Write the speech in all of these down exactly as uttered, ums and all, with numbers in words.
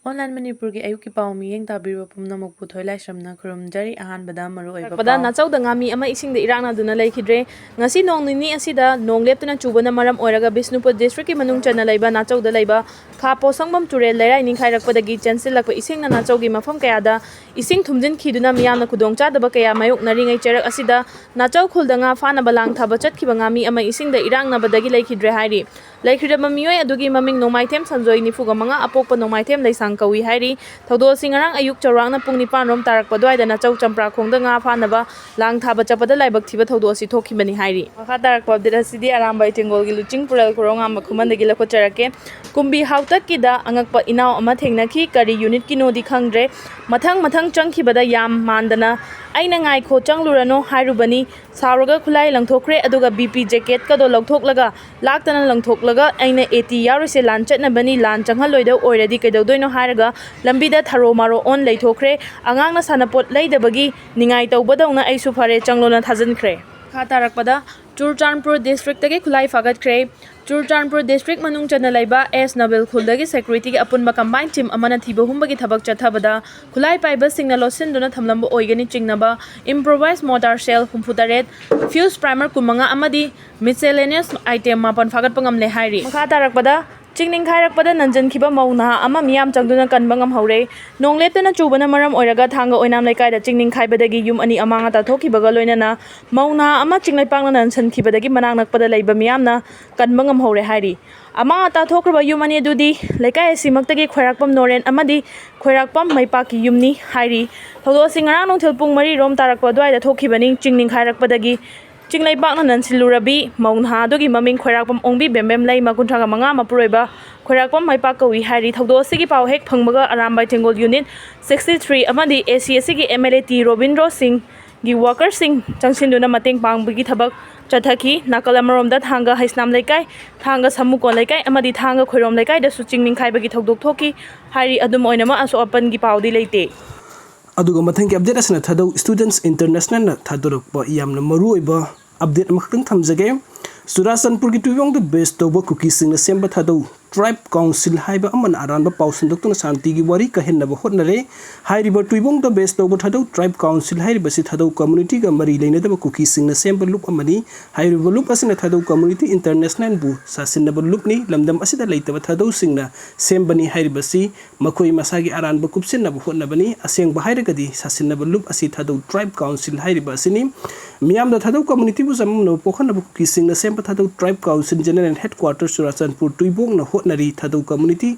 Online ꯃꯅꯤꯄꯨꯔꯒꯤ ꯑꯌꯨꯛꯀꯤ ꯄꯥꯎ ꯃꯤꯠꯌꯦꯡ ꯇꯥꯕꯤꯔꯤꯕ ꯄꯨꯝꯅꯃꯛꯄꯨ ꯊꯣꯏꯂꯥꯏꯁ꯭ꯔꯝꯅ ꯈꯨꯔꯨꯝꯖꯔꯤ꯫ ꯑꯍꯥꯟꯕꯗ ꯃꯔꯨꯑꯣꯏꯕ ꯄꯥꯎ꯫ ꯅꯥꯆꯧꯗ ꯉꯥꯃꯤ ꯑꯃ ꯏꯁꯤꯡꯗ ꯏꯔꯥꯛꯅꯗꯨꯅ ꯂꯩꯈꯤꯗ꯭ꯔꯦ꯫ ꯉꯁꯤ ꯅꯣꯡ ꯅꯤꯅꯤ ꯑꯁꯤꯗ ꯅꯣꯡ ꯂꯦꯞꯇꯅ ꯆꯨꯕꯅ ꯃꯔꯝ ꯑꯣꯏꯔꯒ ꯕꯤꯁꯅꯨꯄꯨꯔ ꯗꯤꯁꯇ꯭ꯔꯤꯛꯀꯤ ꯃꯅꯨꯡ ꯆꯟꯅ ꯂꯩꯕ ꯅꯥꯆꯧꯗ ꯂꯩꯕ ꯈꯥ ꯄꯣꯁꯪꯕꯝ ꯇꯨꯔꯦꯜ ꯂꯩꯔꯥꯏ ꯅꯤꯡꯈꯥꯏꯔꯛꯄꯗꯒꯤ ꯆꯦꯟꯁꯤꯜꯂꯛꯄ ꯏꯁꯤꯡꯅ ꯅꯥꯆꯧꯒꯤ ꯃꯐꯝ ꯀꯌꯥꯗ ꯏꯁꯤꯡ ꯊꯨꯝꯖꯤꯟꯈꯤꯗꯨꯅ ꯃꯤꯌꯥꯝꯅ ꯈꯨꯗꯣꯡꯆꯥꯗꯕ ꯀꯌꯥ ꯃꯥꯌꯣꯛꯅꯔꯤꯉꯩ ꯆꯩꯔꯛ ꯑꯁꯤꯗ ꯅꯥꯆꯧ ꯈꯨꯜꯗ ꯉꯥ ꯐꯥꯅꯕ ꯂꯥꯡ ꯊꯥꯕ ꯆꯠꯈꯤꯕ ꯉꯥꯃꯤ ꯑꯃ ꯏꯁꯤꯡꯗ ꯏꯔꯥꯛꯅꯕꯗꯒꯤ ꯂꯩꯈꯤꯗ꯭ꯔꯦ ꯍꯥꯏꯔꯤ꯫ ꯂꯩꯈꯤꯗ꯭ꯔꯕ ꯃꯤꯑꯣꯏ ꯑꯗꯨꯒꯤ ꯃꯃꯤꯡ ꯅꯣꯡꯃꯥꯏꯊꯦꯝ ꯁꯟꯖꯣꯏ, ꯅꯤꯐꯨꯒ ꯃꯉꯥ, ꯑꯄꯣꯛꯄ ꯅꯣꯡꯃꯥꯏꯊꯦꯝ ꯂꯩꯁꯥꯡ ꯀꯧꯏ ꯍꯥꯏꯔꯤ꯫ ꯊꯧꯗꯣꯛ ꯑꯁꯤ ꯉꯔꯥꯡ ꯑꯌꯨꯛ ꯆꯥꯎꯔꯥꯛꯅ ꯄꯨꯡ ꯅꯤꯄꯥꯟ ꯔꯣꯝ ꯇꯥꯔꯛꯄ ꯑꯗꯨꯋꯥꯏꯗ ꯅꯥꯆꯧ ꯆꯝꯄ꯭ꯔꯥꯈꯣꯡꯗ ꯉꯥ ꯐꯥꯅꯕ ꯂꯥꯡ ꯊꯥꯕ ꯆꯠꯄꯗ ꯂꯥꯏꯕꯛ ꯊꯤꯕ ꯊꯧꯗꯣꯛ ꯑꯁꯤ ꯊꯣꯛꯈꯤꯕꯅꯤ ꯍꯥꯏꯔꯤ꯫ ꯃꯈꯥ ꯇꯥꯔꯛꯄ ꯑꯞꯗꯦꯠ ꯑꯁꯤꯗꯤ ꯑꯔꯥꯝꯕꯥꯏ ꯇꯦꯡꯒꯣꯜꯒꯤ ꯂꯨꯆꯤꯡ ꯄꯨꯔꯦꯜ ꯈꯨꯔꯧꯉꯥꯝꯕ ꯈꯨꯃꯟꯗꯒꯤ ꯂꯧꯈꯠꯆꯔꯛꯀꯦ꯫ ꯀꯨꯝꯕꯤ ꯍꯥꯎꯇꯛꯀꯤꯗ ꯑꯉꯛꯄ ꯏꯅꯥꯎ ꯑꯃ ꯊꯦꯡꯅꯈꯤ꯫ ꯀꯔꯤ ꯌꯨꯅꯤꯠꯀꯤꯅꯣꯗꯤ ꯈꯪꯗ꯭ꯔꯦ꯫ ꯃꯊꯪ ꯃꯊꯪ ꯆꯪꯈꯤꯕꯗ ꯌꯥꯝ ꯃꯥꯟꯗꯅ "ꯑꯩꯅ ꯉꯥꯏꯈꯣ, ꯆꯪꯂꯨꯔꯅꯨ" ꯍꯥꯏꯔꯨꯕꯅꯤ꯫ ꯁꯥꯎꯔꯒ ꯈꯨꯠꯂꯥꯏ ꯂꯪꯊꯣꯛꯈ꯭ꯔꯦ, ꯑꯗꯨꯒ ꯕꯤ ꯄꯤ ꯖꯦꯀꯦꯠꯀꯗꯣ ꯂꯧꯊꯣꯛꯂꯒ, ꯂꯥꯛꯇꯅ ꯂꯪꯊꯣꯛꯂꯒ, "ꯑꯩꯅ ꯑꯦ ꯇꯤ ꯌꯥꯎꯔꯤꯁꯦ ꯂꯥꯟ ꯆꯠꯅꯕꯅꯤ, ꯂꯥꯟ ꯆꯪꯍꯜꯂꯣꯏꯗꯧ ꯑꯣꯏꯔꯗꯤ ꯀꯩꯗꯧꯗꯣꯏꯅꯣ?" ꯍꯥꯏꯔꯒ ꯂꯝꯕꯤꯗ ꯊꯔꯣ ꯃꯥꯔꯣ ꯑꯣꯟ ꯂꯩꯊꯣꯛꯈ꯭ꯔꯦ꯫ ꯑꯉꯥꯡꯅ ꯁꯥꯟꯅꯄꯣꯠ ꯂꯩꯗꯕꯒꯤ ꯅꯤꯡꯉꯥꯏ ꯇꯧꯕꯗꯧꯅ "ꯑꯩꯁꯨ ꯐꯔꯦ, ꯆꯪꯂꯣꯅ" ꯊꯥꯖꯤꯟꯈ꯭ꯔꯦ꯫ ꯃꯈꯥ ꯇꯥꯔꯛꯄꯗ ꯆꯨꯔꯆꯥꯟꯄꯨꯔ ꯗꯤꯁꯇ꯭ꯔꯤꯛꯇꯒꯤ ꯈꯨꯠꯂꯥꯏ ꯐꯥꯒꯠꯈ꯭ꯔꯦ꯫ ꯆꯨꯔꯆꯥꯟꯄꯨꯔ ꯗꯤꯁꯇ꯭ꯔꯤꯛ ꯃꯅꯨꯡ ꯆꯟꯅ ꯂꯩꯕ ꯑꯦꯁ ꯅꯕꯤꯜ ꯈꯨꯜꯗꯒꯤ ꯁꯦꯀ꯭ꯌꯨꯔꯤꯇꯤꯒꯤ ꯑꯄꯨꯟꯕ ꯀꯝꯕꯥꯏꯟ ꯇꯤꯝ ꯑꯃꯅ ꯊꯤꯕ ꯍꯨꯝꯕꯒꯤ ꯊꯕꯛ ꯆꯠꯊꯕꯗ ꯈꯨꯠꯂꯥꯏ ꯄꯥꯏꯕꯁꯤꯡꯅ ꯂꯣꯠꯁꯤꯟꯗꯨꯅ ꯊꯝꯂꯝꯕ ꯑꯣꯏꯒꯅꯤ ꯆꯤꯡꯅꯕ ꯏꯝꯄ꯭ꯔꯣꯚꯥꯏꯁ ꯃꯣꯔꯇꯥꯔ ꯁꯦꯜ ꯍꯨꯝꯐꯨꯇꯔꯦꯠ, ꯐ꯭ꯌꯨꯁ ꯄ꯭ꯔꯥꯏꯃꯔ ꯀꯨꯟꯃꯉꯥ ꯑꯃꯗꯤ ꯃꯤꯁꯦꯂꯦꯅꯤꯌꯁ ꯑꯥꯏꯇꯦꯝ ꯃꯥꯄꯟ ꯐꯥꯒꯠꯄ ꯉꯝꯂꯦ ꯍꯥꯏꯔꯤ꯫ ꯃꯈꯥ ꯇꯥꯔꯛꯄꯗ ꯆꯤꯡ ꯅꯤꯡꯈꯥꯏꯔꯛꯄꯗ ꯅꯟꯖꯟꯈꯤꯕ ꯃꯧ ꯅꯍꯥ ꯑꯃ ꯃꯤꯌꯥꯝ ꯆꯪꯗꯨꯅ ꯀꯟꯕ ꯉꯝꯍꯧꯔꯦ꯫ ꯅꯣꯡ ꯂꯦꯞꯇꯅ ꯆꯨꯕꯅ ꯃꯔꯝ ꯑꯣꯏꯔꯒ ꯊꯥꯡꯒ ꯑꯣꯏꯅꯥꯝ ꯂꯩꯀꯥꯏꯗ ꯆꯤꯡ ꯅꯤꯡꯈꯥꯏꯕꯗꯒꯤ ꯌꯨꯝ ꯑꯅꯤ ꯑꯃꯥꯡ ꯑꯇꯥ ꯊꯣꯛꯈꯤꯕꯒ ꯂꯣꯏꯅꯅ ꯃꯧ ꯅꯍꯥ ꯑꯃ ꯆꯤꯡ ꯂꯩꯄꯥꯛꯅ ꯅꯟꯁꯟꯈꯤꯕꯗꯒꯤ ꯃꯅꯥꯛ ꯅꯛꯄꯗ ꯂꯩꯕ ꯃꯤꯌꯥꯝꯅ ꯀꯟꯕ ꯉꯝꯍꯧꯔꯦ ꯍꯥꯏꯔꯤ꯫ ꯑꯃꯥꯡ ꯑꯇꯥ ꯊꯣꯛꯈ꯭ꯔꯕ ꯌꯨꯝ ꯑꯅꯤ ꯑꯗꯨꯗꯤ ꯂꯩꯀꯥꯏ ꯑꯁꯤꯃꯛꯇꯒꯤ ꯈ꯭ꯋꯥꯏꯔꯥꯛꯄꯝ ꯅꯣꯔꯦꯟ ꯑꯃꯗꯤ ꯈ꯭ꯋꯥꯏꯔꯥꯛꯄꯝ ꯃꯩꯄꯥꯛꯀꯤ ꯌꯨꯝꯅꯤ ꯍꯥꯏꯔꯤ꯫ ꯊꯧꯗꯣꯛ ꯑꯁꯤ ꯉꯔꯥꯡ ꯅꯨꯡꯊꯤꯜ ꯄꯨꯡ ꯃꯔꯤ ꯔꯣꯝ ꯇꯥꯔꯛꯄ ꯑꯗꯨꯋꯥꯏꯗ ꯊꯣꯛꯈꯤꯕꯅꯤ꯫ ꯆꯤꯡ ꯅꯤꯡꯈꯥꯏꯔꯛꯄꯗꯒꯤ ꯆꯤꯡ ꯂꯩꯄꯥꯛꯅ ꯅꯟꯁꯤꯜꯂꯨꯔꯕꯤ ꯃꯧ ꯅꯍꯥ ꯑꯗꯨꯒꯤ ꯃꯃꯤꯡ ꯈ꯭ꯋꯥꯏꯔꯥꯛꯄꯝ ꯑꯣꯡꯕꯤ ꯕꯦꯝꯕꯦꯝ ꯂꯩꯃ, ꯀꯨꯟꯊ꯭ꯔꯥꯒ ꯃꯉꯥ, ꯃꯄꯨꯔꯣꯏꯕ ꯈ꯭ꯋꯥꯏꯔꯥꯛꯄꯝ ꯃꯩꯄꯥꯛ ꯀꯧꯏ ꯍꯥꯏꯔꯤ꯫ ꯊꯧꯗꯣꯛ ꯑꯁꯤꯒꯤ ꯄꯥꯎ ꯍꯦꯛ ꯐꯪꯕꯒ ꯑꯔꯥꯝꯕꯥꯏ ꯇꯦꯡꯒꯣꯜ ꯌꯨꯅꯤꯠ ꯁꯤꯛꯁꯇꯤ ꯊ꯭ꯔꯤ ꯑꯃꯗꯤ ꯑꯦ ꯁꯤ ꯑꯦꯁ ꯁꯤꯒꯤ M L A T Robindro ꯁꯤꯡꯒꯤ ꯋꯥꯀꯔꯁꯤꯡ ꯆꯪꯁꯤꯟꯗꯨꯅ ꯃꯇꯦꯡ ꯄꯥꯡꯕꯒꯤ ꯊꯕꯛ ꯆꯠꯊꯈꯤ꯫ ꯅꯥꯀꯜ ꯑꯃꯔꯣꯝꯗ ꯊꯥꯡꯒ ꯍꯩꯁꯅꯥꯝ ꯂꯩꯀꯥꯏ, ꯊꯥꯡꯒ ꯁꯃꯨꯀꯣꯟ ꯂꯩꯀꯥꯏ ꯑꯃꯗꯤ ꯊꯥꯡꯒ ꯈꯣꯏꯔꯣꯝ ꯂꯩꯀꯥꯏꯗꯁꯨ ꯆꯤꯡ ꯅꯤꯡꯈꯥꯏꯕꯒꯤ ꯊꯧꯗꯣꯛ ꯊꯣꯛꯈꯤ ꯍꯥꯏꯔꯤ꯫ ꯑꯗꯨꯝ ꯑꯣꯏꯅꯃꯛ ꯑꯁꯣꯛ ꯑꯄꯟꯒꯤ ꯄꯥꯎꯗꯤ ꯂꯩꯇꯦ꯫ ꯑꯗꯨꯒ ꯃꯊꯪꯒꯤ ꯑꯞꯗꯦꯠ ꯑꯁꯤꯅ ꯊꯥꯗꯧ ꯁ꯭ꯇꯨꯗꯦꯟꯠꯁ ꯏꯟꯇꯔꯅꯦꯁꯅꯦꯜꯅ ꯊꯥꯗꯣꯔꯛꯄ ꯌꯥꯝꯅ ꯃꯔꯨꯑꯣꯏꯕ ꯑꯞꯗꯦꯠ ꯑꯃꯈꯛꯇꯪ ꯊꯝꯖꯒꯦ꯫ ꯆꯨꯔꯥꯆꯥꯟꯄꯨꯔꯒꯤ ꯇꯨꯌꯣꯡꯗ ꯕꯦꯁ ꯇꯧꯕ ꯀꯨꯀꯤꯁꯤꯡꯅ ꯁꯦꯝꯕ ꯊꯥꯗꯧ Tribe Council ꯍꯥꯏꯕ ꯑꯃꯅ ꯑꯔꯥꯟꯕ ꯄꯥꯎ ꯁꯟꯗꯣꯛꯇꯨꯅ ꯁꯥꯟꯇꯤꯒꯤ ꯋꯥꯔꯤ ꯀꯥꯏꯍꯟꯅꯕ ꯍꯣꯠꯅꯔꯦ꯫ ꯍꯥꯏꯔꯤꯕ ꯇꯨꯏꯕꯣꯡꯗ base ꯇꯧꯕ ꯊꯥꯗꯧ Tribe Council ꯍꯥꯏꯔꯤꯕꯁꯤ ꯊꯥꯗꯧ community ꯒ ꯃꯔꯤ ꯂꯩꯅꯗꯕ ꯀꯨꯀꯤꯁꯤꯡꯅ ꯁꯦꯝꯕ ꯂꯨꯞ ꯑꯃꯅꯤ꯫ ꯍꯥꯏꯔꯤꯕ ꯂꯨꯞ ꯑꯁꯤꯅ ꯊꯥꯗꯧ community international ꯕꯨ ꯁꯥꯁꯤꯟꯅꯕ ꯂꯨꯞꯅꯤ꯫ ꯂꯝꯗꯝ ꯑꯁꯤꯗ ꯂꯩꯇꯕ ꯊꯥꯗꯧꯁꯤꯡꯅ ꯁꯦꯝꯕꯅꯤ꯫ ꯍꯥꯏꯔꯤꯕꯁꯤ ꯃꯈꯣꯏ ꯃꯁꯥꯒꯤ ꯑꯔꯥꯟꯕ ꯀꯨꯞꯁꯤꯟꯅꯕ ꯍꯣꯠꯅꯕꯅꯤ꯫ ꯑꯁꯦꯡꯕ ꯍꯥꯏꯔꯒꯗꯤ ꯁꯥꯁꯤꯟꯅꯕ ꯂꯨꯞ ꯑꯁꯤ ꯊꯥꯗꯧ Tribe Council ꯍꯥꯏꯔꯤꯕ ꯑꯁꯤꯅꯤ꯫ ꯃꯤꯌꯥꯝꯗ ꯊꯥꯗꯧ community ꯕꯨ ꯆꯃꯝꯅꯕ ꯄꯣꯛꯍꯟꯅꯕ ꯀꯨꯀꯤꯁꯤꯡꯅ ꯁꯦꯝꯕ ꯊꯥꯗꯧ Tribe Council General Headquarter Churachandpur ꯇꯨꯏꯕꯣꯡꯅ ꯍꯣꯠꯅꯔꯤ꯫ ꯊꯥꯗꯧ community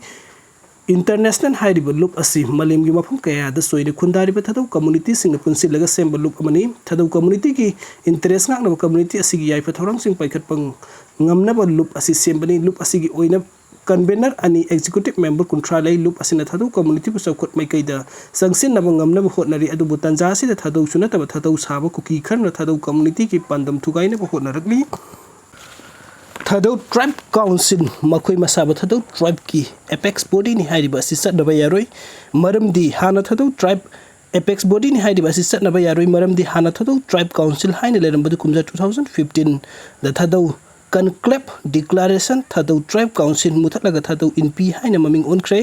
international ꯍꯥꯏꯔꯤꯕ ꯂꯨꯞ ꯑꯁꯤ ꯃꯥꯂꯦꯝꯒꯤ ꯃꯐꯝ ꯀꯌꯥꯗ ꯆꯣꯏꯅ ꯈꯨꯟꯗꯥꯔꯤꯕ ꯊꯥꯗꯧ community ꯁꯤꯡꯅ ꯄꯨꯟꯁꯤꯜꯂꯒ ꯁꯦꯝꯕ ꯂꯨꯞ ꯑꯃꯅꯤ꯫ ꯊꯥꯗꯧ community ꯒꯤ interest ꯉꯥꯛꯅꯕ community ꯑꯁꯤꯒꯤ ꯌꯥꯏꯐ ꯊꯧꯔꯥꯡꯁꯤꯡ ꯄꯥꯏꯈꯠꯄ ꯉꯝꯅꯕ ꯂꯨꯞ ꯑꯁꯤ ꯁꯦꯝꯕꯅꯤ꯫ ꯂꯨꯞ ꯑꯁꯤꯒꯤ ꯑꯣꯏꯅ convener ꯑꯅꯤ, executive member ꯀꯨꯟꯊ꯭ꯔꯥ ꯂꯩ꯫ ꯂꯨꯞ ꯑꯁꯤꯅ ꯊꯥꯗꯧ community ꯕꯨ ꯆꯥꯎꯈꯠ ꯃꯥꯏꯀꯩꯗ ꯆꯪꯁꯤꯟꯅꯕ ꯉꯝꯅꯕ ꯍꯣꯠꯅꯔꯤ꯫ ꯑꯗꯨꯕꯨ ꯇꯥꯟꯖꯥ ꯑꯁꯤꯗ ꯊꯥꯗꯧꯁꯨ ꯅꯠꯇꯕ ꯊꯥꯗꯧ ꯁꯥꯕ ꯀꯨꯀꯤ ꯈꯔꯅ ꯊꯥꯗꯧ community ꯒꯤ ꯄꯥꯟꯗꯝ ꯊꯨꯒꯥꯏꯅꯕ ꯍꯣꯠꯅꯔꯛꯂꯤ꯫ ꯊꯥꯗꯧ Tribe Council, ꯃꯈꯣꯏ ꯃꯁꯥꯕꯨ ꯊꯥꯗꯧ tribe ꯀꯤ apex body ꯅꯤ ꯍꯥꯏꯔꯤꯕ ꯑꯁꯤ ꯆꯠꯅꯕ ꯌꯥꯔꯣꯏ꯫ ꯃꯔꯝꯗꯤ ꯍꯥꯟꯅ ꯊꯥꯗꯧ tribe apex body ꯅꯤ ꯍꯥꯏꯔꯤꯕ ꯑꯁꯤ ꯆꯠꯅꯕ ꯌꯥꯔꯣꯏ꯫ ꯃꯔꯝꯗꯤ ꯍꯥꯟꯅ ꯊꯥꯗꯧ Tribe Council ꯍꯥꯏꯅ ꯂꯩꯔꯝꯕꯗꯨ ꯀꯨꯝꯖꯥ two thousand fifteen ꯗ ꯊꯥꯗꯧ Conclave Declaration, ꯊꯥꯗꯧ Tribe Council ꯃꯨꯊꯠꯂꯒ ꯊꯥꯗꯧ ꯏꯟꯄꯤ ꯍꯥꯏꯅ ꯃꯃꯤꯡ ꯑꯣꯟꯈ꯭ꯔꯦ꯫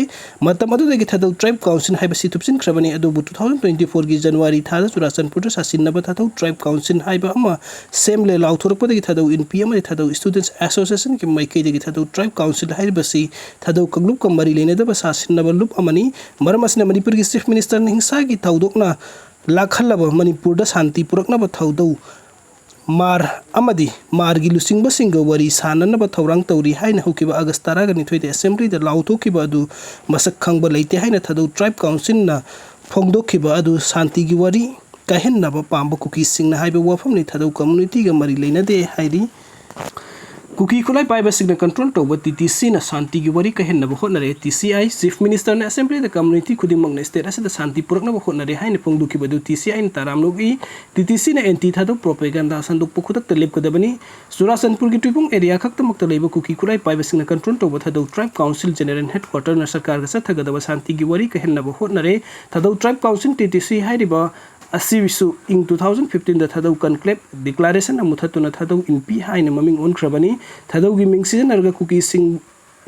ꯃꯇꯝ ꯑꯗꯨꯗꯒꯤ ꯊꯥꯗꯧ Tribe Council ꯍꯥꯏꯕꯁꯤ ꯊꯨꯞꯆꯤꯟꯈ꯭ꯔꯕꯅꯤ꯫ ꯑꯗꯨꯕꯨ two thousand twenty four ꯒꯤ January ꯊꯥꯗ ꯆꯨꯔꯥꯆꯥꯟꯄꯨꯔꯗ ꯁꯥꯁꯤꯟꯅꯕ ꯊꯥꯗꯧ Tribe Council ꯍꯥꯏꯕ ꯑꯃ ꯁꯦꯝꯂꯦ ꯂꯥꯎꯊꯣꯔꯛꯄꯗꯒꯤ ꯊꯥꯗꯧ ꯏꯟꯄꯤ ꯑꯃꯗꯤ ꯊꯥꯗꯧ Students Association ꯒꯤ ꯃꯥꯏꯀꯩꯗꯒꯤ ꯊꯥꯗꯧ Tribe Council ꯍꯥꯏꯔꯤꯕꯁꯤ ꯊꯥꯗꯧ ꯀꯥꯡꯂꯨꯞꯀ ꯃꯔꯤ ꯂꯩꯅꯗꯕ ꯁꯥꯁꯤꯟꯅꯕ ꯂꯨꯞ ꯑꯃꯅꯤ꯫ ꯃꯔꯝ ꯑꯁꯤꯅ ꯃꯅꯤꯄꯨꯔꯒꯤ Chief Minister ꯅ ꯍꯤꯡꯁꯥꯒꯤ ꯊꯧꯗꯣꯛꯅ ꯂꯥꯛꯍꯜꯂꯕ ꯃꯅꯤꯄꯨꯔꯗ ꯁꯥꯟꯇꯤ ꯄꯨꯔꯛꯅꯕ ꯊꯧꯗꯧ ꯃꯥꯔ ꯑꯃꯗꯤ ꯃꯥꯔꯒꯤ ꯂꯨꯆꯤꯡꯕꯁꯤꯡꯒ ꯋꯥꯔꯤ ꯁꯥꯅꯅꯕ ꯊꯧꯔꯥꯡ ꯇꯧꯔꯤ ꯍꯥꯏꯅ ꯍꯧꯈꯤꯕ August ꯇꯔꯥꯒ ꯅꯤꯊꯣꯏꯗ Assembly ꯗ ꯂꯥꯎꯊꯣꯛꯈꯤꯕ ꯑꯗꯨ ꯃꯁꯛ ꯈꯪꯕ ꯂꯩꯇꯦ ꯍꯥꯏꯅ ꯊꯥꯗꯧ Tribe Council ꯅ ꯐꯣꯡꯗꯣꯛꯈꯤꯕ ꯑꯗꯨ ꯁꯥꯟꯇꯤꯒꯤ ꯋꯥꯔꯤ ꯀꯥꯏꯍꯟꯅꯕ ꯄꯥꯝꯕ ꯀꯨꯀꯤꯁꯤꯡꯅ ꯍꯥꯏꯕ ꯋꯥꯐꯝꯅꯤ꯫ ꯊꯥꯗꯧ community ꯒ ꯃꯔꯤ ꯂꯩꯅꯗꯦ ꯍꯥꯏꯔꯤ꯫ ꯀꯨꯀꯤ ꯈꯨꯠꯂꯥꯏ ꯄꯥꯏꯕꯁꯤꯡꯅ control ꯇꯧꯕ T T C ꯅ ꯁꯥꯟꯇꯤꯒꯤ ꯋꯥꯔꯤ ꯀꯥꯏꯍꯟꯅꯕ ꯍꯣꯠꯅꯔꯦ꯫ T C I, Chief Minister ꯅ Assembly ꯗ community ꯈꯨꯗꯤꯡꯃꯛꯅ state ꯑꯁꯤꯗ ꯁꯥꯟꯇꯤ ꯄꯨꯔꯛꯅꯕ ꯍꯣꯠꯅꯔꯦ ꯍꯥꯏꯅ ꯐꯣꯡꯗꯣꯛꯈꯤꯕ ꯑꯗꯨ T C I ꯅ ꯇꯔꯥꯝꯅ ꯑꯣꯛꯏ꯫ T T C ꯅ anti ꯊꯥꯗꯧ propaganda ꯁꯟꯗꯣꯛꯄ ꯈꯨꯗꯛꯇ ꯂꯦꯞꯀꯗꯕꯅꯤ꯫ ꯆꯨꯔꯥꯆꯥꯟꯄꯨꯔꯒꯤ ꯇꯨꯏꯕꯣꯡ area ꯈꯛꯇꯃꯛꯇ ꯂꯩꯕ ꯀꯨꯀꯤ ꯈꯨꯠꯂꯥꯏ ꯄꯥꯏꯕꯁꯤꯡꯅ control ꯇꯧꯕ ꯊꯥꯗꯧ Tribe Council General Headquarter ꯅ ꯁꯔꯀꯥꯔꯒ ꯆꯠꯊꯒꯗꯕ ꯁꯥꯟꯇꯤꯒꯤ ꯋꯥꯔꯤ ꯀꯥꯏꯍꯟꯅꯕ ꯍꯣꯠꯅꯔꯦ꯫ ꯊꯥꯗꯧ Tribe Council, T T C ꯍꯥꯏꯔꯤꯕ ꯑꯁꯤꯁꯨ ꯏꯪ two thousand fifteen ꯗ ꯊꯥꯗꯧ Conclave Declaration ꯑꯃ ꯃꯨꯊꯠꯇꯨꯅ ꯊꯥꯗꯧ ꯏꯟꯄꯤ ꯍꯥꯏꯅ ꯃꯃꯤꯡ ꯑꯣꯟꯈ꯭ꯔꯕꯅꯤ꯫ ꯊꯥꯗꯧꯒꯤ ꯃꯤꯡ ꯁꯤꯖꯤꯟꯅꯔꯒ ꯀꯨꯀꯤꯁꯤꯡ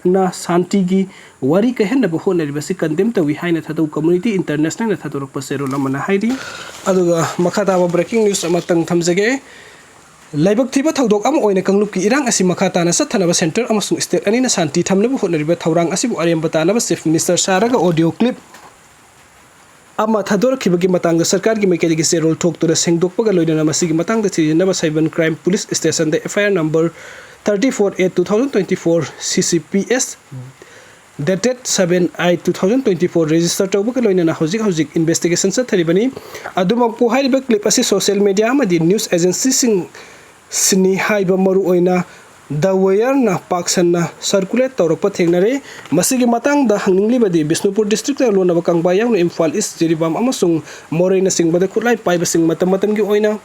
ꯅ ꯁꯥꯟꯇꯤꯒꯤ ꯋꯥꯔꯤ ꯀꯥꯏꯍꯟꯅꯕ ꯍꯣꯠꯅꯔꯤꯕꯁꯤ condemn ꯇꯧꯏ ꯍꯥꯏꯅ ꯊꯥꯗꯧ ꯀꯝꯃ꯭ꯌꯨꯅꯤꯇꯤ ꯏꯟꯇꯔꯅꯦꯁꯅꯦꯜꯅ ꯊꯥꯗꯣꯔꯛꯄ ꯆꯦꯔꯣꯜ ꯑꯃꯅ ꯍꯥꯏꯔꯤ꯫ ꯑꯗꯨꯒ ꯃꯈꯥ ꯇꯥꯕ breaking news ꯑꯃꯇꯪ ꯊꯝꯖꯒꯦ꯫ ꯂꯥꯏꯕꯛ ꯊꯤꯕ ꯊꯧꯗꯣꯛ ꯑꯃ ꯑꯣꯏꯅ ꯀꯥꯡꯂꯨꯞꯀꯤ ꯏꯔꯥꯡ ꯑꯁꯤ ꯃꯈꯥ ꯇꯥꯅ ꯆꯠꯊꯅꯕ centre ꯑꯃꯁꯨꯡ state ꯑꯅꯤꯅ ꯁꯥꯟꯇꯤ ꯊꯝꯅꯕ ꯍꯣꯠꯅꯔꯤꯕ ꯊꯧꯔꯥꯡ ꯑꯁꯤꯕꯨ ꯑꯔꯦꯝꯕ ꯇꯥꯅꯕ Chief Minister ꯁꯥꯔꯒ audio clip ꯑꯃ ꯊꯥꯗꯣꯔꯛꯈꯤꯕꯒꯤ ꯃꯇꯥꯡꯗ ꯁꯔꯀꯥꯔꯒꯤ ꯃꯥꯏꯀꯩꯗꯒꯤ ꯆꯦꯔꯣꯜ ꯊꯣꯛꯇꯨꯅ ꯁꯦꯡꯗꯣꯛꯄꯒ ꯂꯣꯏꯅꯅ ꯃꯁꯤꯒꯤ ꯃꯇꯥꯡꯗ ꯊꯤꯖꯤꯟꯅꯕ Cyber Crime Police Stationꯗ F I R number thirty-four A two thousand twenty-four C C P S dated seven eight two thousand twenty-four register ꯇꯧꯕꯒ ꯂꯣꯏꯅꯅ ꯍꯧꯖꯤꯛ ꯍꯧꯖꯤꯛ investigation ꯆꯠꯊꯔꯤꯕꯅꯤ꯫ ꯑꯗꯨꯃꯛꯄꯨ ꯍꯥꯏꯔꯤꯕ clip ꯑꯁꯤ social media ꯑꯃꯗꯤ news agencyꯁꯤꯡ ꯁꯤꯅꯤ ꯍꯥꯏꯕ ꯃꯔꯨꯑꯣꯏꯅ The Wireꯅ ꯄꯥꯛ ꯁꯟꯅ circulate ꯇꯧꯔꯛꯄ ꯊꯦꯡꯅꯔꯦ꯫ ꯃꯁꯤꯒꯤ ꯃꯇꯥꯡꯗ ꯍꯪꯅꯤꯡꯂꯤꯕꯗꯤ ꯕꯤꯁꯅꯨꯄꯨꯔ districtꯇ ꯂꯣꯟꯅꯕ ꯀꯪꯕꯥ ꯌꯥꯎꯅ ꯏꯝꯐꯥꯜ ꯏꯁ, ꯖꯤꯔꯤꯕꯥꯝ ꯑꯃꯁꯨꯡ ꯃꯣꯔꯦꯅꯆꯤꯡꯕꯗ ꯈꯨꯠꯂꯥꯏ ꯄꯥꯏꯕꯁꯤꯡ ꯃꯇꯝ ꯃꯇꯝꯒꯤ ꯑꯣꯏꯅ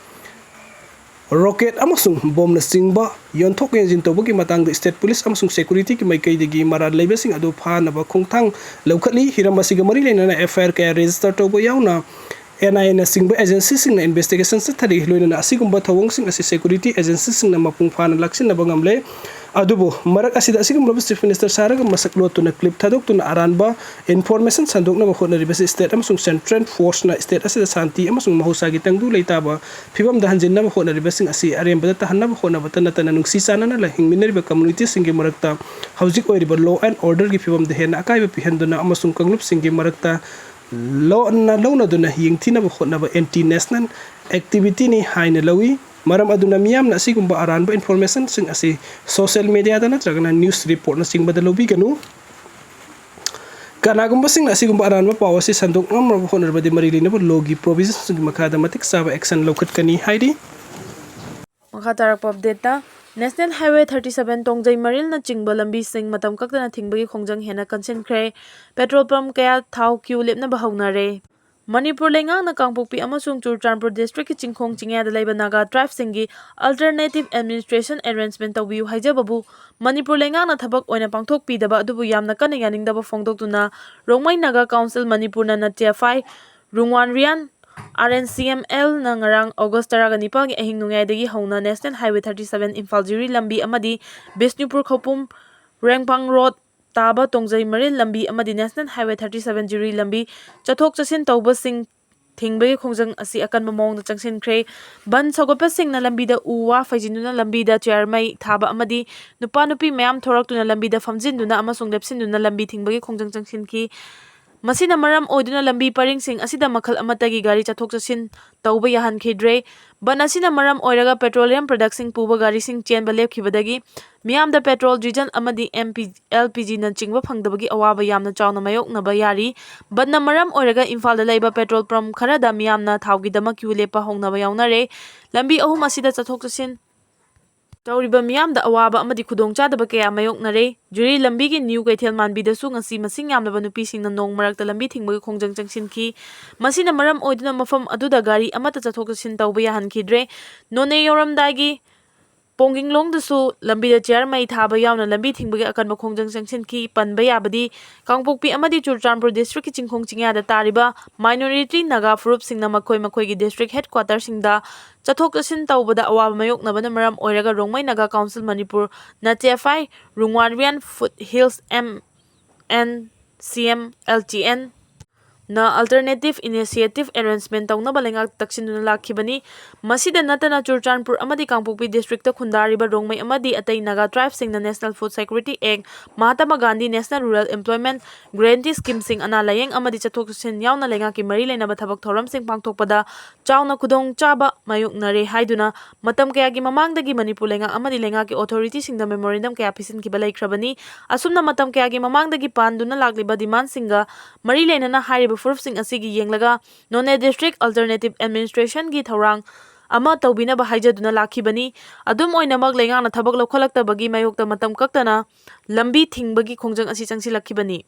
rocket ꯑꯃꯁꯨꯡ ꯕꯣꯝꯅꯆꯤꯡꯕ ꯌꯣꯟꯊꯣꯛ ꯌꯣꯟꯁꯤꯟ ꯇꯧꯕꯒꯤ ꯃꯇꯥꯡꯗ state police ꯑꯃꯁꯨꯡ securityꯒꯤ ꯃꯥꯏꯀꯩꯗꯒꯤ ꯃꯔꯥꯜ ꯂꯩꯕꯁꯤꯡ ꯑꯗꯨ ꯐꯥꯅꯕ ꯈꯣꯡꯊꯥꯡ ꯂꯧꯈꯠꯂꯤ꯫ ꯍꯤꯔꯝ ꯑꯁꯤꯒ ꯃꯔꯤ ꯂꯩꯅꯅ F I R ꯀꯌꯥ register ꯇꯧꯕ ꯌꯥꯎꯅ N I Aꯅꯆꯤꯡꯕ agencyꯁꯤꯡꯅ investigation ꯆꯠꯊꯔꯤ꯫ ꯂꯣꯏꯅꯅ ꯑꯁꯤꯒꯨꯝꯕ ꯊꯧꯑꯣꯡꯁꯤꯡ ꯑꯁꯤ security agencyꯁꯤꯡꯅ ꯃꯄꯨꯡ ꯐꯥꯅ ꯂꯥꯛꯁꯤꯟꯅꯕ ꯉꯝꯂꯦ꯫ ꯑꯗꯨꯕꯨ ꯃꯔꯛ ꯑꯁꯤꯗ ꯑꯁꯤꯒꯨꯝꯂꯕ Chief Minister ꯁꯥꯔꯒ ꯃꯁꯛ ꯂꯣꯠꯇꯨꯅ clip ꯊꯥꯗꯣꯛꯇꯨꯅ ꯑꯔꯥꯟꯕ information ꯁꯟꯗꯣꯛꯅꯕ ꯍꯣꯠꯅꯔꯤꯕꯁꯤ state ꯑꯃꯁꯨꯡ central forceꯅ state ꯑꯁꯤꯗ ꯁꯥꯟꯇꯤ ꯑꯃꯁꯨꯡ ꯃꯍꯧꯁꯥꯒꯤ ꯇꯪꯗꯨ ꯂꯩꯇꯥꯕ ꯐꯤꯕꯝꯗ ꯍꯟꯖꯤꯟꯅꯕ ꯍꯣꯠꯅꯔꯤꯕꯁꯤꯡ ꯑꯁꯤ ꯑꯔꯦꯝꯕꯗ ꯇꯥꯍꯟꯅꯕ ꯍꯣꯠꯅꯕꯇ ꯅꯠꯇꯅ ꯅꯨꯡꯁꯤ ꯆꯥꯟꯅꯅ ꯂꯩ-, ꯍꯤꯡꯃꯤꯟꯅꯔꯤꯕ communityꯁꯤꯡꯒꯤ ꯃꯔꯛꯇ ꯍꯧꯖꯤꯛ ꯑꯣꯏꯔꯤꯕ law and orderꯒꯤ ꯐꯤꯕꯝꯗ ꯍꯦꯟꯅ ꯑꯀꯥꯏꯕ ꯄꯤꯍꯟꯗꯨꯅ ꯑꯃꯁꯨꯡ ꯀꯥꯡꯂꯨꯞꯁꯤꯡꯒꯤ ꯃꯔꯛꯇ ꯂꯣꯟꯅ ꯂꯧꯅꯗꯨꯅ ꯌꯦꯡꯊꯤꯅꯕ ꯍꯣꯠꯅꯕ anti national activityꯅꯤ ꯍꯥꯏꯅ ꯂꯧꯏ꯫ ꯃꯔꯝ ꯑꯗꯨꯅ ꯃꯤꯌꯥꯝꯅ ꯑꯁꯤꯒꯨꯝꯕ ꯑꯔꯥꯟꯕ informationꯁꯤꯡ ꯑꯁꯤ social mediaꯗ ꯅꯠꯇ꯭ꯔꯒꯅ news reportꯅꯆꯤꯡꯕꯗ ꯂꯧꯕꯤꯒꯅꯨ꯫ ꯀꯅꯥꯒꯨꯝꯕꯁꯤꯡꯅ ꯑꯁꯤꯒꯨꯝꯕ ꯑꯔꯥꯟꯕ ꯄꯥꯎ ꯑꯁꯤ ꯁꯟꯗꯣꯛꯅꯕ ꯍꯣꯠꯅꯔꯕꯗꯤ ꯃꯔꯤ ꯂꯩꯅꯕ lawꯒꯤ provisionꯁꯤꯡꯒꯤ ꯃꯈꯥꯗ ꯃꯇꯤꯛ ꯆꯥꯕ action ꯂꯧꯈꯠꯀꯅꯤ ꯍꯥꯏꯔꯤ꯫ ꯃꯈꯥ ꯇꯥꯔꯛꯄ updateꯇ, National Highway thirty seven ꯇꯣꯡꯖꯩ ꯃꯔꯤꯜꯅꯆꯤꯡꯕ ꯂꯝꯕꯤꯁꯤꯡ ꯃꯇꯝ ꯀꯛꯇꯅ ꯊꯤꯡꯕꯒꯤ ꯈꯣꯡꯖꯪ ꯍꯦꯟꯅ ꯀꯟꯁꯤꯟꯈ꯭ꯔꯦ꯫ Petrol pump ꯀꯌꯥ ꯊꯥꯎ queue ꯂꯦꯞꯅꯕ ꯍꯧꯅꯔꯦ꯫ ꯃꯅꯤꯄꯨꯔ ꯂꯩꯉꯥꯛꯅ ꯀꯥꯡꯄꯣꯛꯄꯤ ꯑꯃꯁꯨꯡ ꯆꯨꯔꯆꯥꯟꯄꯨꯔ districtꯀꯤ ꯆꯤꯡꯈꯣꯡ ꯆꯤꯡꯌꯥꯗ ꯂꯩꯕ Naga tribeꯁꯤꯡꯒꯤ alternative administration arrangement ꯇꯧꯕꯤꯌꯨ ꯍꯥꯏꯖꯕꯕꯨ ꯃꯅꯤꯄꯨꯔ ꯂꯩꯉꯥꯛꯅ ꯊꯕꯛ ꯑꯣꯏꯅ ꯄꯥꯡꯊꯣꯛꯄꯤꯗꯕ ꯑꯗꯨꯕꯨ ꯌꯥꯝꯅ ꯀꯟꯅ ꯌꯥꯅꯤꯡꯗꯕ ꯐꯣꯡꯗꯣꯛꯇꯨꯅ ꯔꯣꯡꯃꯩ Naga Council ꯃꯅꯤꯄꯨꯔꯅ ꯅꯥꯇ꯭ꯌ ꯐꯥꯏ ꯔꯨꯡꯋꯥꯟ ꯔꯤꯌꯥꯟ, R N C M Lꯅ ꯉꯔꯥꯡ August ꯇꯔꯥꯒ ꯅꯤꯄꯥꯜꯒꯤ ꯑꯍꯤꯡ ꯅꯣꯡꯌꯥꯏꯗꯒꯤ ꯍꯧꯅ National Highway thirty seven Imphal ꯖꯤꯔꯤ ꯂꯝꯕꯤ ꯑꯃꯗꯤ ꯕꯤꯁꯅꯨꯄꯨꯔ ꯈꯧꯄꯨꯝ ꯔꯦꯡꯄꯥꯡ ꯔꯣꯗ ꯇꯥꯕ ꯇꯣꯡꯖꯩ ꯃꯔꯤꯜ ꯂꯝꯕꯤ ꯑꯃꯗꯤ National Highway thirty seven ꯖꯤꯔꯤ ꯂꯝꯕꯤ ꯆꯠꯊꯣꯛ ꯆꯠꯁꯤꯟ ꯇꯧꯕꯁꯤꯡ ꯊꯤꯡꯕꯒꯤ ꯈꯣꯡꯖꯪ ꯑꯁꯤ ꯑꯀꯟꯕ ꯃꯑꯣꯡꯗ ꯆꯪꯁꯤꯟꯈ꯭ꯔꯦ꯫ ꯕꯟ ꯁꯧꯒꯠꯄꯁꯤꯡꯅ ꯂꯝꯕꯤꯗ ꯎ ꯋꯥ ꯐꯩꯖꯤꯟꯗꯨꯅ ꯂꯝꯕꯤꯗ ꯆꯤꯌꯥꯔ ꯃꯩ ꯊꯥꯕ ꯑꯃꯗꯤ ꯅꯨꯄꯥ ꯅꯨꯄꯤ ꯃꯌꯥꯝ ꯊꯣꯔꯛꯇꯨꯅ ꯂꯝꯕꯤꯗ ꯐꯝꯖꯤꯟꯗꯨꯅ ꯑꯃꯁꯨꯡ ꯂꯦꯞꯁꯤꯟꯗꯨꯅ ꯂꯝꯕꯤ ꯊꯤꯡꯕꯒꯤ ꯈꯣꯡꯖꯪ ꯆꯪꯁꯤꯟꯈꯤ꯫ ꯃꯁꯤꯅ ꯃꯔꯝ ꯑꯣꯏꯗꯨꯅ ꯂꯝꯕꯤ ꯄꯔꯤꯡꯁꯤꯡ ꯑꯁꯤꯗ ꯃꯈꯜ ꯑꯃꯠꯇꯒꯤ ꯒꯥꯔꯤ ꯆꯠꯊꯣꯛ ꯆꯠꯁꯤꯟ ꯇꯧꯕ ꯌꯥꯍꯟꯈꯤꯗ꯭ꯔꯦ꯫ ꯕꯟ ꯑꯁꯤꯅ ꯃꯔꯝ ꯑꯣꯏꯔꯒ petroleum productꯁꯤꯡ ꯄꯨꯕ ꯒꯥꯔꯤꯁꯤꯡ ꯆꯦꯟꯕ ꯂꯦꯞꯈꯤꯕꯗꯒꯤ ꯃꯤꯌꯥꯝꯗ petrol, diesel ꯑꯃꯗꯤ ꯑꯦꯝ ꯄꯤ, ꯑꯦꯜ ꯄꯤ ꯖꯤꯅꯆꯤꯡꯕ ꯐꯪꯗꯕꯒꯤ ꯑꯋꯥꯕ ꯌꯥꯝꯅ ꯆꯥꯎꯅ ꯃꯥꯌꯣꯛꯅꯕ ꯌꯥꯔꯤ꯫ ꯕꯟꯅ ꯃꯔꯝ ꯑꯣꯏꯔꯒ ꯏꯝꯐꯥꯜꯗ ꯂꯩꯕ petrol pump ꯈꯔꯗ ꯃꯤꯌꯥꯝꯅ ꯊꯥꯎꯒꯤꯗꯃꯛ queue ꯂꯦꯞꯄ ꯍꯧꯅꯕ ꯌꯥꯎꯅꯔꯦ꯫ ꯂꯝꯕꯤ ꯑꯍꯨꯝ ꯑꯁꯤꯗ ꯆꯠꯊꯣꯛ ꯆꯠꯁꯤꯟ ꯇꯧꯔꯤꯕ ꯃꯤꯌꯥꯝꯗ ꯑꯋꯥꯕ ꯑꯃꯗꯤ ꯈꯨꯗꯣꯡꯆꯥꯗꯕ ꯀꯌꯥ ꯃꯥꯌꯣꯛꯅꯔꯦ꯫ ꯖꯤꯔꯤ ꯂꯝꯕꯤꯒꯤ ꯅ꯭ꯌꯨ ꯀꯩꯊꯦꯜ ꯃꯥꯟꯕꯤꯗꯁꯨ ꯉꯁꯤ ꯃꯁꯤꯡ ꯌꯥꯝꯂꯕ ꯅꯨꯄꯤꯁꯤꯡꯅ ꯅꯣꯡ ꯃꯔꯛꯇ ꯂꯝꯕꯤ ꯊꯤꯡꯕꯒꯤ ꯈꯣꯡꯖꯪ ꯆꯪꯁꯤꯟꯈꯤ꯫ ꯃꯁꯤꯅ ꯃꯔꯝ ꯑꯣꯏꯗꯨꯅ ꯃꯐꯝ ꯑꯗꯨꯗ ꯒꯥꯔꯤ ꯑꯃꯠꯇ ꯆꯠꯊꯣꯛ ꯆꯠꯁꯤꯟ ꯇꯧꯕ ꯌꯥꯍꯟꯈꯤꯗ꯭ꯔꯦ꯫ ꯅꯣꯅꯦ ꯌꯧꯔꯝꯗꯥꯏꯒꯤ ꯄꯣꯡꯒꯤꯡꯂꯣꯡꯗꯁꯨ ꯂꯝꯕꯤꯗ ꯆꯤꯌꯥꯔ ꯃꯩ ꯊꯥꯕ ꯌꯥꯎꯅ ꯂꯝꯕꯤ ꯊꯤꯡꯕꯒꯤ ꯑꯀꯟꯕ ꯈꯣꯡꯖꯪ ꯆꯪꯁꯤꯟꯈꯤ꯫ ꯄꯟꯕ ꯌꯥꯕꯗꯤ, ꯀꯥꯡꯄꯣꯛꯄꯤ ꯑꯃꯗꯤ ꯆꯨꯔꯆꯥꯟꯄꯨꯔ districtꯀꯤ ꯆꯤꯡꯈꯣꯡ ꯆꯤꯡꯌꯥꯗ ꯇꯥꯔꯤꯕ minority ꯅꯥꯒꯥ ꯐꯨꯔꯨꯞꯁꯤꯡꯅ ꯃꯈꯣꯏ ꯃꯈꯣꯏꯒꯤ district headquarterꯁꯤꯡꯗ ꯆꯠꯊꯣꯛ ꯆꯠꯁꯤꯟ ꯇꯧꯕꯗ ꯑꯋꯥꯕ ꯃꯥꯌꯣꯛꯅꯕꯅ ꯃꯔꯝ ꯑꯣꯏꯔꯒ ꯔꯣꯡꯃꯩ ꯅꯥꯒꯥ ꯀꯥꯎꯟꯁꯤꯜ ꯃꯅꯤꯄꯨꯔ, ꯅꯆꯦꯐꯥꯏ, ꯔꯨꯡꯋꯥꯔꯕꯤꯌꯥꯟ foot hills, M N C M, L T N, ꯅ alternative initiative arrangement ꯇꯧꯅꯕ ꯂꯩꯉꯥꯛ ꯇꯛꯁꯤꯟꯗꯨꯅ ꯂꯥꯛꯈꯤꯕꯅꯤ꯫ ꯃꯁꯤꯗ ꯅꯠꯇꯅ ꯆꯨꯔꯆꯥꯟꯄꯨꯔ ꯑꯃꯗꯤ ꯀꯥꯡꯄꯣꯛꯄꯤ districtꯇ ꯈꯨꯟꯗꯥꯔꯤꯕ ꯔꯣꯡꯃꯩ ꯑꯃꯗꯤ ꯑꯇꯩ Naga tribeꯁꯤꯡꯅ National Food Security Act, Mahatma Gandhi National Rural Employment Guarantee Schemeꯁꯤꯡ, ꯑꯅꯥ ꯂꯥꯌꯦꯡ ꯑꯃꯗꯤ ꯆꯠꯊꯣꯛ ꯆꯠꯁꯤꯟ ꯌꯥꯎꯅ ꯂꯩꯉꯥꯛꯀꯤ ꯃꯔꯤ ꯂꯩꯅꯕ ꯊꯕꯛ ꯊꯧꯔꯝꯁꯤꯡ ꯄꯥꯡꯊꯣꯛꯄꯗ ꯆꯥꯎꯅ ꯈꯨꯗꯣꯡꯆꯥꯕ ꯃꯥꯌꯣꯛꯅꯔꯦ ꯍꯥꯏꯗꯨꯅ ꯃꯇꯝ ꯀꯌꯥꯒꯤ ꯃꯃꯥꯡꯗꯒꯤ ꯃꯅꯤꯄꯨꯔ ꯂꯩꯉꯥꯛ ꯑꯃꯗꯤ ꯂꯩꯉꯥꯛꯀꯤ authorityꯁꯤꯡꯗ memorandum ꯀꯌꯥ ꯄꯤꯁꯤꯟꯈꯤꯕ ꯂꯩꯈ꯭ꯔꯕꯅꯤ꯫ ꯑꯁꯨꯝꯅ ꯃꯇꯝ ꯀꯌꯥꯒꯤ ꯃꯃꯥꯡꯗꯒꯤ ꯄꯥꯟꯗꯨꯅ ꯂꯥꯛꯂꯤꯕ demandꯁꯤꯡꯒ ꯃꯔꯤ ꯂꯩꯅꯅ ꯍꯥꯏꯔꯤꯕ ꯐꯨꯔꯨꯞꯁꯤꯡ ꯑꯁꯤꯒꯤ ꯌꯦꯡꯂꯒ ꯅꯣꯅꯦ district alternative administrationꯒꯤ ꯊꯧꯔꯥꯡ ꯑꯃ ꯇꯧꯕꯤꯅꯕ ꯍꯥꯏꯖꯗꯨꯅ ꯂꯥꯛꯈꯤꯕꯅꯤ꯫ ꯑꯗꯨꯝ ꯑꯣꯏꯅꯃꯛ, ꯂꯩꯉꯥꯛꯅ ꯊꯕꯛ ꯂꯧꯈꯠꯂꯛꯇꯕꯒꯤ ꯃꯥꯌꯣꯛꯇ ꯃꯇꯝ ꯀꯛꯇꯅ ꯂꯝꯕꯤ ꯊꯤꯡꯕꯒꯤ ꯈꯣꯡꯖꯪ ꯑꯁꯤ ꯆꯪꯁꯤꯜꯂꯛꯈꯤꯕꯅꯤ꯫